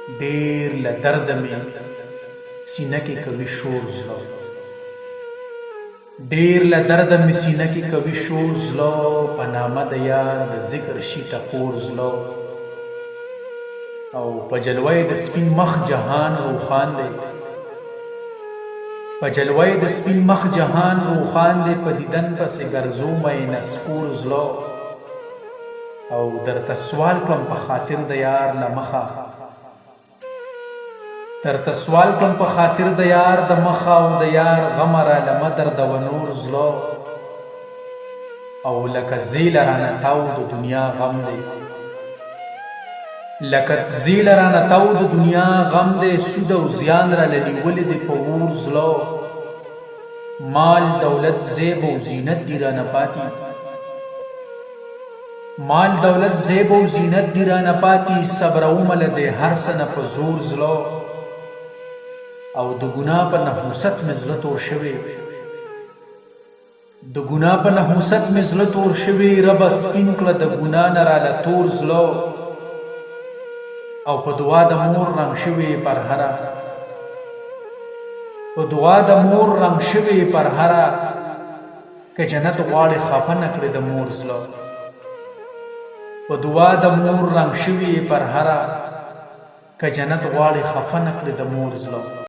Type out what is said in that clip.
ډېر له درده مې سینه کې کوي شور زړه. ډېر له درده مې سینه کې کوي شور زړه، په نامه د یار د ذکر شي ټکور زړه. او په جلوه یې د سپین مخ جهان روښان دی، په جلوه یې د سپین مخ جهان روښان دی، په دیدن پسې ګرځومه یې نسکور زړه. او درته سوال کړم په خاطر د یار له مخه، درته سوال کړم په خاطر د یار د مخه، او د یار غمه راله مه دردوه نور زړه. او لکه زیله رانه تاو د دنیا غم دی، لکه زیله رانه تاو د دنیا غم دی، سود او زیان راله نیولې دی په اور زړه. مال دولت زیب او زینت دی رانه پاتې، مال دولت زیب او زینت دی رانه پاتې، صبرومه له دې هر څه نه په زور زړه. او د ګناه په نحوست مې زړه تور شوی، د ګناه په نحوست مې زړه تور شوی، ربه سپین کړه د ګناه نه راله تور زړه. او په دعا د مور رنګ شوی پر هره، په دعا د مور رنګ شوی پر هره، که جنت غواړې خفه نه کړې د مور زړه. په دعا د مور رنګ شوی پر هره، که جنت غواړې خفه نه کړې د مور زړه.